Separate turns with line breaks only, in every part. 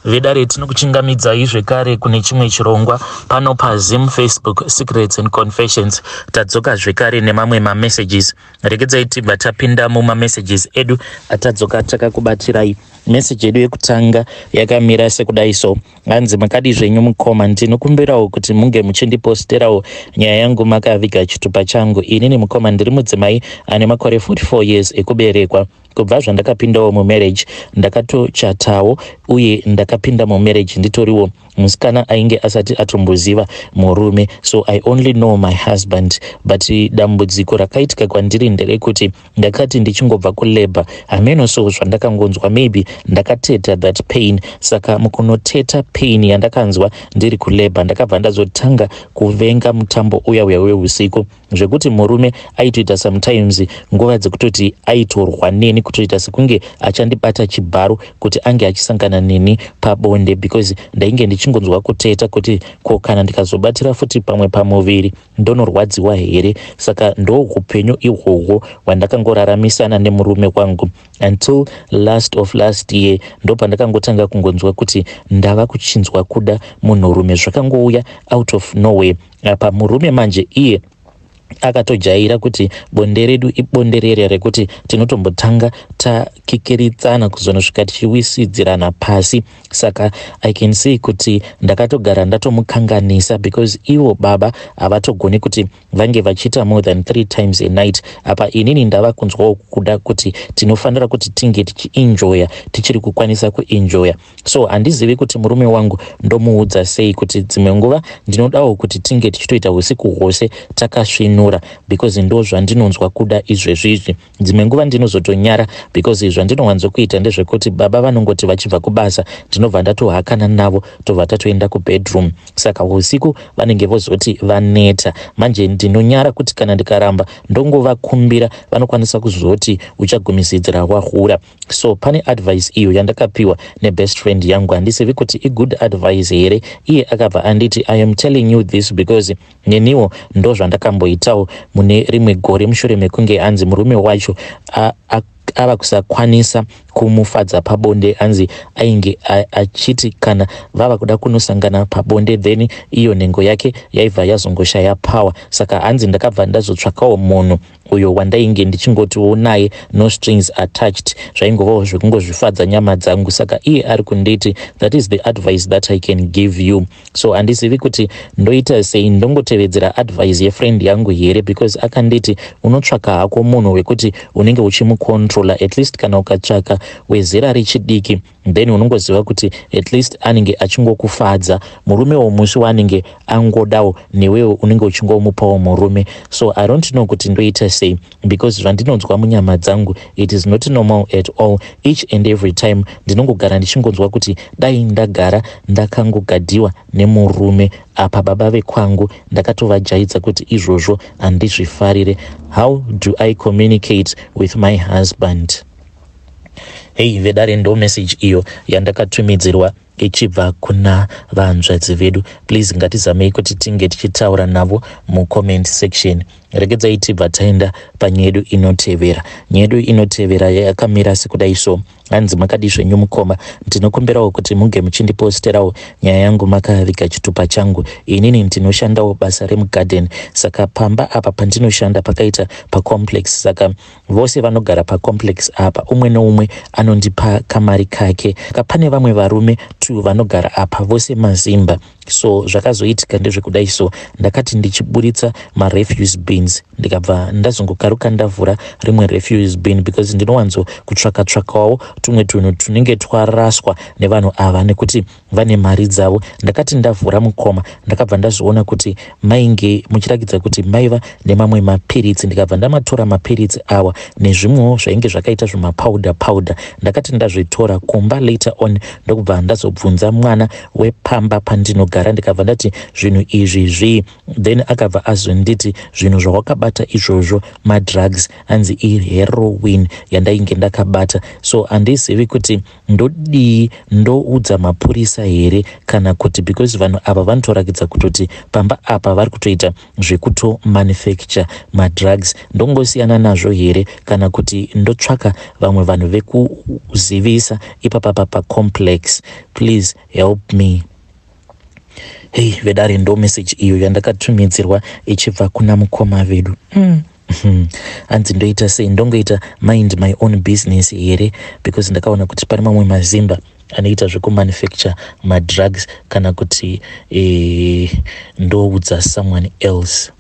Vedare, tinokuchingamidzai zvekare kune chimwe chirongwa pano paZim Facebook Secrets and Confessions. Tadzoka zvekare nemamwe mamessages. Regedzai tibva tapinda mumamessages edu atadzoka takakubatirai. Meseji yedu yekutanga yakamira sekudai so. Hanzi, "Makadi zvenyu mukoma? Ndinokumbirawo kuti munge muchindiposterawo nyaya yangu makaviga chitupa changu. Inini mukoma, ndiri mudzimai ane makore 44 years ekuberekwa. Kubva zvandakapindawo mumarriage, ndakatochatawo uye ndakapinda mumarriage nditoriwo musikana ainge asati atomboziva murume, so I only know my husband. But dambudziko rakaitika kwandiri nderekuti ndakati ndichingobva kulabour, hameno so zvandakangonzwa, maybe ndakateta that pain. Saka mukunoteta pain yandakanzwa ndiri kulabour, ndakabva ndazotanga kuvenga mutambo uya uya weusiku, zvekuti murume aitoita sometimes nguva dzekutoti aitorwa neni, kutoita sekunge achandibata chibharo kuti ange achisangana neni pabonde, because ndainge ndichingonzwa kuteta kuti ko kana ndikazobatira futi pamwe pamuviri ndonorwadziwa here? Saka ndo upenyu ihwohwo hwandakangoraramisana nemurume wangu until last of last year. Ndo pandakangotanga kungonzwa kuti ndava kuchinzwa kuda munhurume. Zvakangouya out of nowhere. Apa murume manje iye akatojaira kuti bonde redu ibonde rere rekuti tinotombotanga takikiritsana kuzonosvika tichiwisidzirana pasi. Saka I can see kuti ndakatogara ndatomukanganisa, because ivo baba havatogoni kuti vange vachiita more than three times a night. Apa inini ndava kunzwawo kuda kuti tinofanira kuti tinge tichienjoya, tichiri kukwanisa kuenjoya. So handizivi kuti murume wangu ndomuudza sei kuti dzimwe nguva ndinodawo kuti tinge tichitoita usiku hwose takasvinura, because ndo zvandinonzwa kuda izvezvizvi. Dzimwe nguva ndinozotonyara, because zvandinowanzokuita ndezvekuti baba vanongoti vachibva kubasa, ndinobva ndatohakana navo, tobva tatoenda kubedroom. Saka usiku vanenge vozoti vaneta. Manje ndinonyara kuti kana ndikaramba ndongovakumbira, vanokwanisa kuzoti uchagumisidzira wahura. So pane advice iyo yandakapiwa nebest friend yangu. Handisivi kuti igood advice here. Iye akabva anditi, 'I am telling you this because neniwo ndo zvandakamboitawo mune rimwe gore, mushure mekunge hanzi murume wacho ava kusakwanisa kumufadza pabonde. Anzi ainge achiti kana vava kuda kunosangana pabonde, then iyo nhengo yake yaibva yazongoshaya power. Saka hanzi ndakabva ndazotsvakawo munhu uyo wandainge ndichingotiwo naye no strings attached, zvaingovawo zvekungozvifadza nyama dzangu. Saka iye ari kunditi that is the advice that I can give you. So handizivi kuti ndoita sei. Ndongotevedzera advice yefriend yangu here? Because akanditi unotsvaka hako munhu wekuti unenge uchimucontrola. At least kana ukatsvaka wezera rechidiki, then unongoziva kuti at least anenge achingokufadza. Murume womusi waanenge angodawo, newewo unenge uchingomupawo murume. So I don't know kuti ndoita sei, because zvandinonzwa munyama dzangu, it is not normal at all. Each and every time ndinongogara ndichingonzwa kuti dai ndagara ndakangogadhiwa nemurume. Apa baba vekwangu ndakatovajaidza kuti izvozvo handizvifarire. How do I communicate with my husband?" Hei vedare, ndo message iyo yandakatumidzirwa ichibva kuna vanzvadzi vedu. Please, ngatizamei kuti tinge tichitaura navo mucomment section. Regedzai tibva taenda panyaya yedu inotevera. Nyaya yedu inotevera yakamira sekudai so. Hanzi, "Makadi zvenyu mukoma? Ndinokumbirawo kuti munge muchindiposterawo nyaya yangu makaviga chitupa changu. Inini ndinoshandawo basa remugarden. Saka pamba apa pandinoshanda pakaita pacomplex, saka vose vanogara pacomplex apa, umwe neumwe anondipa kamari kake. Saka pane vamwe varume two vanogara apa, vose mazimba. So zvakazoitika ndezvekudai so. Ndakati ndichiburitsa marefuse bins, ndikabva ndazongokaruka ndavhura rimwe refuse bin, because ndinowanzo kutsvaka tsvakawo tumwe tunhu tunenge twaraswa nevanhu ava, nekuti vane mari dzavo. Ndakati ndavhura mukoma, ndakabva ndazoona kuti mainge muchirakidza kuti maiva nemamwe mapiritsi. Ndikabva ndamatora mapiritsi awa nezvimwewo zvainge zvakaita zvimapowder powder. Ndakati ndazvitora kumba later on, ndokubva ndazobvunza mwana wepamba pandinogara." ndakagara, ndikabva ndati, "Zvinhu izvi zvii?" Then akabva azonditi, "Zvinhu zvawakabata izvozvo madrugs." Anzi iheroin yandainge ndakabata. So handizivi kuti ndodii, ndoudza mapurisa here kana kuti, because vanhu ava vanotorakidza kutoti pamba apa vari kutoita zvekutomanufacture madrugs. Ndongosiyana nazvo here kana kuti ndotsvaka vamwe vanhu vekuzivisa ipapapa pacomplex? Please help me. Hei vedare, ndo message iyo yandakatumidzirwa ichibva kuna mukoma vedu. Hanzi ndoita sei? Ndongoita mind my own business here, because ndakaona kuti pane mamwe mazimba anoita zvekumanufacture madrugs, kana kuti ndoudza someone else?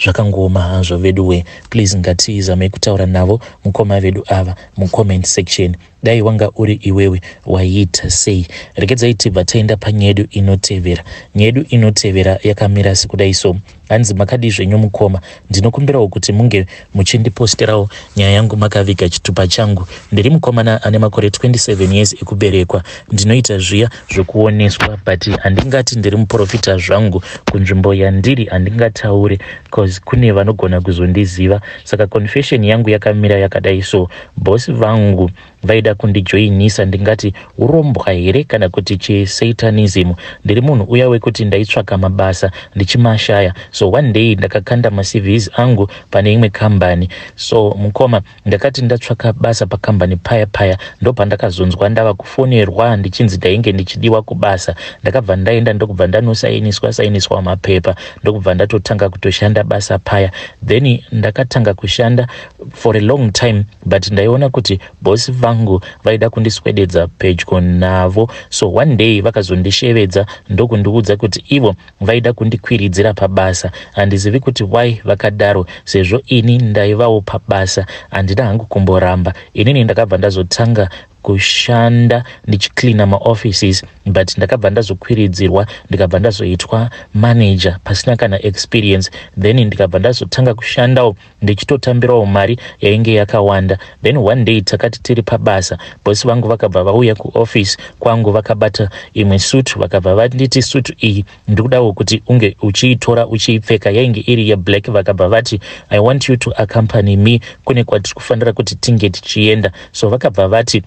Zvakangooma hazvo vedu we. Please, ngatizamei kutaura navo mukoma vedu ava mucomment section. Dai wanga uri iwewe, waiita sei? Regedzai tibva taenda panyedu inotevera. Nyedu inotevera yakamira sekudai so. Hanzi, "Makadi zvenyu mukoma? Ndinokumbirawo kuti munge muchindiposterawo nyaya yangu makaviga chitupa changu. Ndiri mukomana ane makore 27 years ekuberekwa. Ndinoita zviya zvokuoneswa, but handingati ndiri muprofita zvangu. Kunzvimbo yandiri handingataure, cause kune vanogona kuzondiziva. Saka confession yangu yakamira yakadai so. Bosi vangu vaida kundijoinisa, ndingati urombwa here kana kuti chisatanism. Ndiri munhu uya wekuti ndaitsvaka mabasa ndichimashaya. So one day ndakakanda maCVs angu pane imwe kambani. So mukoma, ndakati ndatsvaka basa pakambani paya paya, ndopandakazonzwa ndava kufonerwa ndichinzi ndainge ndichidiwa kubasa. Ndakabva ndaenda, ndokubva ndanosainiswa sainiswa mapepa, ndokubva ndatotanga kutoshanda basa paya. Then ndakatanga kushanda for a long time, but ndaiona kuti bosi vangu vaida kundiswededza pedyo navo. So one day vakazondishevedza ndokundiudza kuti ivo vaida kundikwiridzira pabasa. Handizivi kuti why vakadaro, sezvo ini ndaivawo pabasa. Handina hangu kumboramba. Inini ndakabva ndazotanga kushanda ndichicleana maoffices, but ndakabva ndazokwiridzirwa, ndikabva ndazoitwa manager pasina kana experience. Then ndikabva ndazotanga kushandawo ndichitotambirawo mari yainge yakawanda. Then one day takati tiri pabasa, bosi vangu vakabva vauya kuoffice kwangu vakabata imwe sutu. Vakabva vanditi, 'Sutu iyi ndikudawo kuti unge uchiitora uchiipfeka.' Yainge iri yeblack. Vakabva vati, 'I want you to accompany me, kune kwatiri kufanira kuti tinge tichienda.' So vakabva vati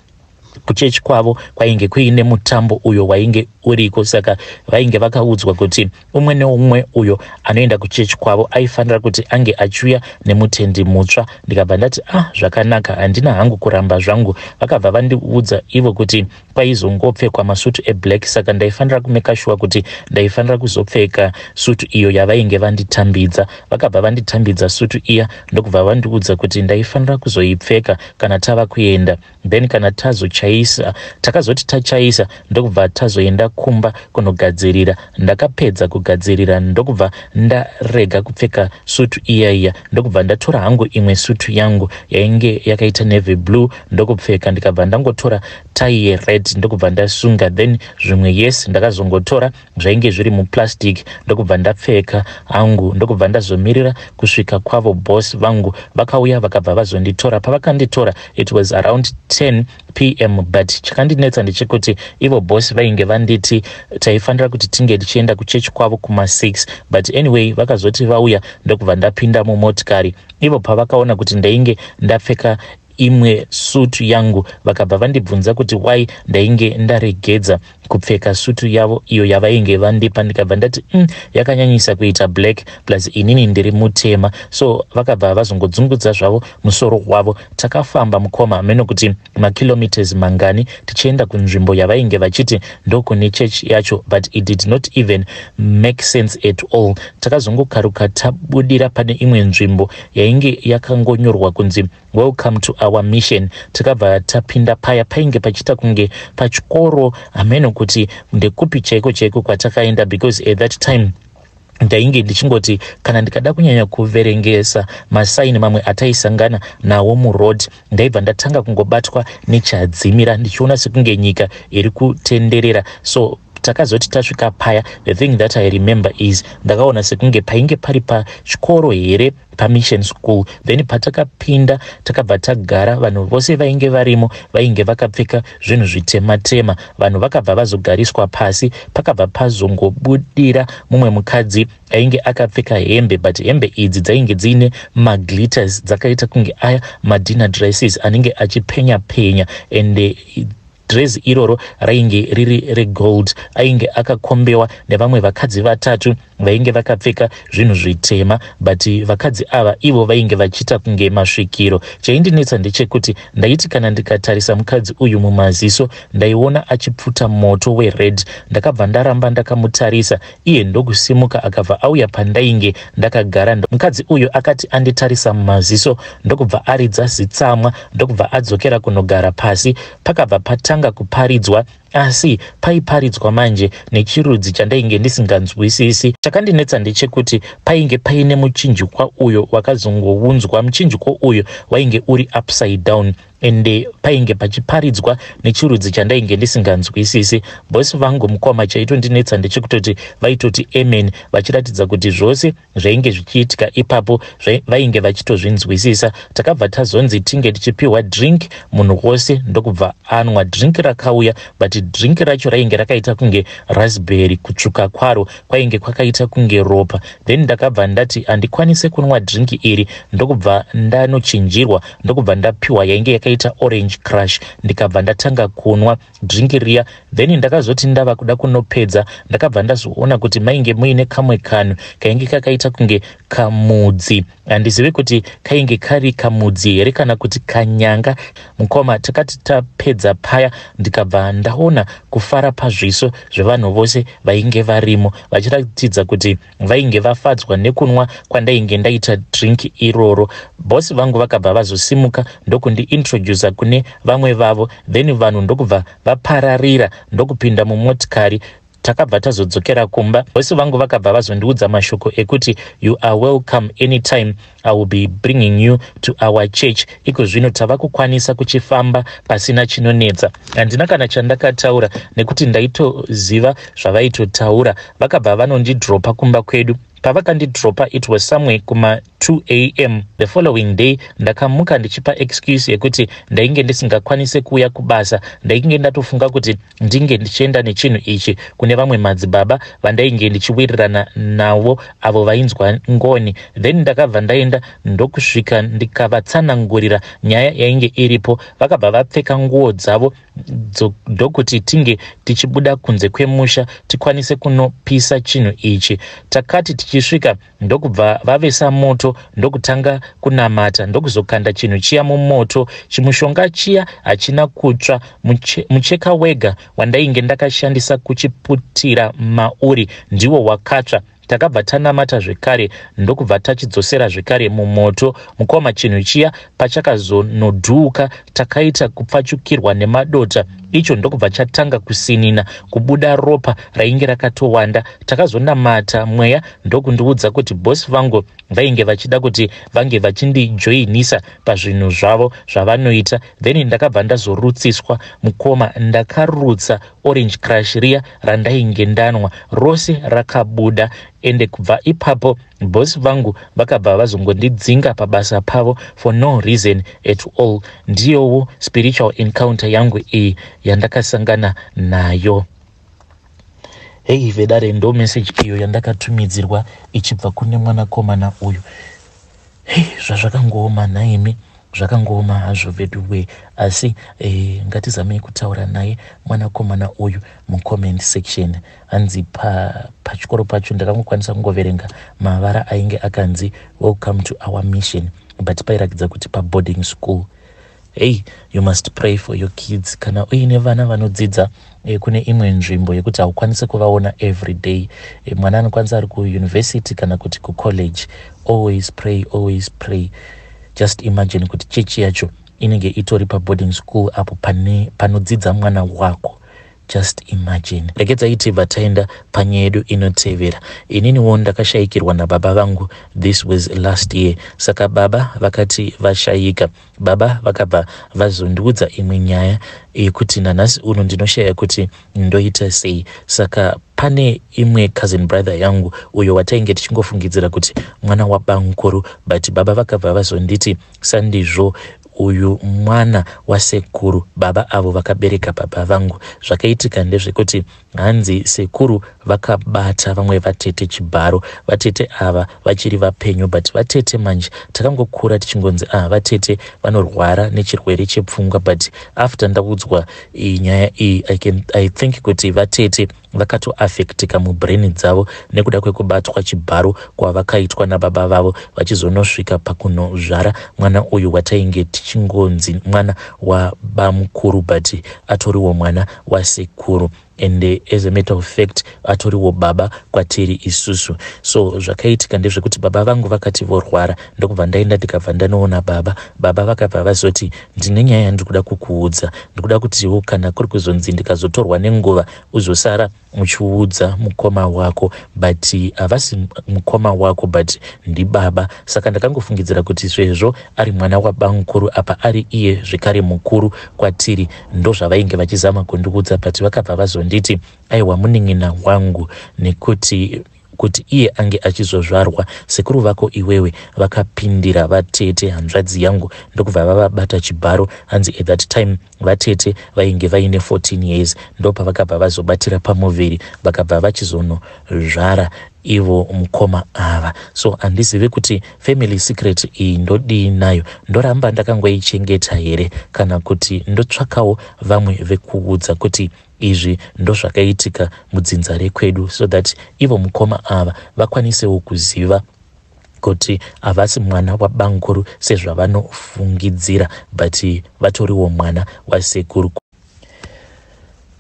kuchechi kwavo kwainge kuine mutambo uyo wainge uriko, saka vainge vakaudzwa kuti umwe neumwe uyo anoenda kuchechi kwavo aifanira kuti ange achiuya nemutendi mutsva. Ndikabva ndati, 'Ah, zvakanaka.' Handina hangu kuramba zvangu. Vakabva vandiudza ivo kuti kwaizongopfekwa masutu eblack, saka ndaifanira kumake sure kuti ndaifanira kuzopfeka sutu iyo yavainge vanditambidza. Vakabva vanditambidza sutu iya, ndokubva vandiudza kuti ndaifanira kuzoipfeka kana tava kuenda. Then kana tazochaisa, takazoti tachaisa, ndokubva tazoenda kumba kunogadzirira. Ndakapedza kugadzirira, ndokubva ndarega kupfeka sutu iya iya, ndokubva ndatora hangu imwe sutu yangu yainge yakaita navy blue, ndokupfeka. Ndikabva ndangotora tai yered, ndokubva ndasunga. Then zvimwe, yes, ndakazongotora zvainge zviri muplastic, ndokubva ndapfeka hangu, ndokubva ndazomirira kusvika kwavo. Boss vangu vakauya, vakabva vazonditora. Pavakanditora, it was around 10 p.m., but chakandinetsa ndechekuti ivo boss vainge vanditi taifanira kuti tinge tichienda kuchechi kwavo kuma6. But anyway, vakazoti vauya, ndokubva ndapinda mumotikari. Ivo pavakaona kuti ndainge ndapfeka imwe sutu yangu, vakabva vandibvunza kuti why ndainge ndaregedza kupfeka sutu yavo iyo yavainge vandipa. Ndikabva ndati, yakanyanyisa kuita black, plus inini ndiri mutema." So vakabva vazongodzungudza zvavo musoro wavo. Takafamba mukoma, hameno kuti makilometers mangani, tichienda kunzvimbo yavainge vachiti ndokune chechi yacho, but it did not even make sense at all. Takazongokaruka tabudira pane imwe nzvimbo yainge yakangonyorwa kunzi, 'Welcome to our mission.' Takabva tapinda paya, painge pachiita kunge pachikoro. Hameno kuti ndekupi chaiko chaiko kwatakaenda, because at that time ndainge ndichingoti kana ndikada kunyanya kuverengesa masaini mamwe ataisangana nawo muroad, ndaibva ndatanga kungobatwa nechadzimira, ndichiona sekunge nyika iri kutenderera. So Takazoti tasvika paya, the thing that I remember is ndakaona sekunge painge pari pachikoro here, pamission school. Then patakapinda, takabva tagara. Vanhu vose vainge varimo vainge vakapfeka zvinhu zvitema tema. Vanhu vakabva vazogariswa pasi. Pakabva pazongobudira mumwe mukadzi ainge akapfeka hembe, but hembe idzi dzainge dziine maglitters, dzakaita kunge aya madinner dresses anenge achipenya penya, and dress iroro rainge riri regold. Ainge akakombewa nevamwe vakadzi vatatu vainge vakapfeka zvinhu zvitema, but vakadzi ava ivo vainge vachiita kunge masvikiro. Chaindinetsa ndechekuti ndaiti kana ndikatarisa mukadzi uyu mumaziso, ndaiona achipfuta moto wered. Ndakabva ndaramba ndakamutarisa, iye ndokusimuka, akabva auya pandainge ndakagara. Mukadzi uyu akati anditarisa mumaziso, ndokubva aridza zitsamwa, ndokubva adzokera kunogara pasi. Pakabva patanga kuparidzwa, asi paiparidzwa manje nechirudzi chandainge ndisinganzwisisi. Chakandinetsa ndechekuti painge paine muchinjikwa uyo wakazongounzwa. Muchinjikwa uyu wainge uri upside down, ende painge pachiparidzwa nechirudzi chandainge ndisinganzwisisi. Bosi vangu, mukoma, chaitondinetsa ndechekutoti vaitoti amen, vachiratidza kuti zvose zvainge zvichiitika ipapo vainge vachitozvinzwisisa. Takabva tazonzi tinge tichipiwa drink, munhu wose ndokubva anwa. Drink rakauya, but drink racho rainge rakaita kunge raspberry, kutsvuka kwaro kwainge kwakaita kunge ropa. Then ndakabva ndati handikwanise kunwa drink iri, ndokubva ndanochinjirwa, ndokubva ndapiwa yainge yakaita orange crush. Ndikabva ndatanga kunwa drink riya. Then ndakazoti ndava kuda kunopedza, ndakabva ndazoona kuti mainge muine kamwe kanhu kainge kakaita kunge kamudzi. Handizivi kuti kainge kari kamudzi here kana kuti kanyanga. Mukoma, takati tapedza paya, ndikabva ndaona kufara pazviso zvevanhu vose vainge varimo, vachiratidza kuti vainge vafadzwa nekunwa kwandainge ndaita drink iroro. Bosi vangu vakabva vazosimuka ndokundiintroduca kune vamwe vavo. Then vanhu ndokubva vapararira, ndokupinda mumotikari. Takabva tazodzokera kumba. Bosi vangu vakabva vazondiudza mashoko ekuti, "You are welcome anytime. I will be bringing you to our church. Iko zvino tava kukwanisa kuchifamba pasina chinonetsa." Handina kana chandakataura nekuti ndaitoziva zvavaitotaura. Vakabva vanondidropa kumba kwedu. Pavakandidropa, it was somewhere kuma 2 a.m. The following day ndakamuka ndichipa excuse yekuti ndainge ndisingakwanisi kuuya kubasa. Ndainge ndatofunga kuti ndinge ndichienda nechinhu ichi kune vamwe madzibaba vandainge ndichiwirirana navo, avo vainzwa ngoni. Then ndakabva ndaenda, ndokusvika ndikavatsanangurira nyaya yainge iripo. Vakabva vapfeka nguo dzavo, ndokuti tinge tichibuda kunze kwemusha tikwanise kunopisa chinhu ichi. Takati tichisvika, ndokubva vavesa moto, ndokutanga kunamata, ndokuzokanda chinhu chiya mumoto. Chimushonga chiya hachina kutsva. Mucheka wega wandainge ndakashandisa kuchiputira mauri ndiwo wakatsva. Takabva tanamata zvekare, ndokubva tachidzosera zvekare mumoto. Mukoma, chinhu chiya pachakazonodhuuka, takaita kupfachukirwa nemadota, icho ndokubva chatanga kusinina kubuda ropa rainge rakatowanda. Takazonamata, mweya ndokundiudza kuti bosi vangu vainge vachida kuti vange vachindijoinisa pazvinhu zvavo zvavanoita. Then ndakabva ndazorutsiswa. Mukoma, ndakarutsa orange crush riya randainge ndanwa, rose rakabuda. Ende kubva ipapo bosi vangu vakabva vazongondidzinga pabasa pavo for no reason at all. Ndiyowo spiritual encounter yangu iyi yandakasangana nayo. Hei vedare, ndo message iyo yandakatumidzirwa ichibva kune mwanakomana uyu. Hei, zvazvakangooma nhaimi, zvakangooma hazvo veduwe. Asi ngatizamei kutaura naye mwanakomana uyu mucomment section. Hanzi pachikoro pacho ndakangokwanisa kungoverenga mavara ainge akanzi "Welcome to our mission", but pairatidza kuti paboarding school. Hey, you must pray for your kids. Kana uine vana vanodzidza kune imwe nzvimbo yekuti haukwanisi kuvaona every day, mwana anokwanisa ari kuuniversity kana kuti kucollege, always pray, always pray. Just imagine kuti chechi yacho inenge itori paboarding school apo pane panodzidza mwana wako. Just imagine. Regedzai tibva taenda panyaya yedu inotevera. Ininiwo ndakashayikirwa nababa vangu, this was last year. Saka baba vakati vashayika, baba vakabva vazondiudza imwe nyaya yekuti nanhasi uno ndinoshaya kuti ndoita sei. Saka pane imwe cousin brother yangu uyo watainge tichingofungidzira kuti mwana wabamukuru, but baba vakabva vazonditi sandizvo, uyu mwana wasekuru, baba avo vakabereka baba vangu. Zvakaitika ndezvekuti hanzi sekuru vakabata vamwe vatete chibharo, vatete ava vachiri vapenyu. But vatete manje takangokura tichingonzi, ah, vatete vanorwara nechirwere chepfungwa. But after ndaudzwa nyaya iyi, I think kuti vatete vakatoafectika mubrain dzavo nekuda kwekubatwa chibharo kwavakaitwa nababa vavo, vachizonosvika pakunozvara mwana uyu watainge tichingonzi mwana wabamukuru, but atoriwo mwana wasekuru, and as a matter of fact atoriwo baba kwatiri isusu. So zvakaitika ndezvekuti baba vangu vakati vorwara, ndokubva ndaenda, ndikabva ndanoona baba. Baba vakabva vazoti, "Ndine nyaya yandiri kuda kukuudza. Ndikuda kutiwo kana kuri kuzonzi ndikazotorwa nenguva, uzosara uchiudza mukoma wako, but havasi mukoma wako, but ndibaba." Saka ndakangofungidzira kuti sezvo ari mwana wabamukuru, apa ari iye zvekare mukuru kwatiri, ndo zvavainge vachizama kundiudza. But vakabva vazonditi, "Aiwa, munin'ina wangu, nekuti kuti iye ange achizozvarwa, sekuru vako iwewe vakapindira vatete, hanzvadzi yangu, ndokubva vavabata chibharo." Hanzi at that time vatete vainge vaine 14 years, ndopavakabva vazobatira pamuviri, vakabva vachizonozvara ivo mukoma ava. So handizivi kuti family secret iyi ndodii nayo. Ndoramba ndakangoichengeta here, kana kuti ndotsvakawo vamwe vekuudza kuti izvi ndozvakaitika mudzinza rekwedu, so that ivo mukoma ava vakwanisewo kuziva kuti havasi mwana wabamukuru sezvavanofungidzira, but vatoriwo mwana wasekuru?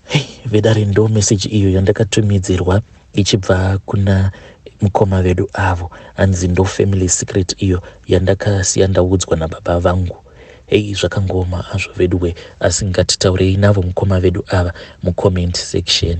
Hey, vedare, ndo meseji iyo yandakatumidzirwa ichibva kuna mukoma vedu avo. Hanzi ndo family secret iyo yandakasiya ndaudzwa nababa vangu. Hei, zvakangoma azvo veduwe, asi ngatitaurei navo mukoma vedu ava mucomment section.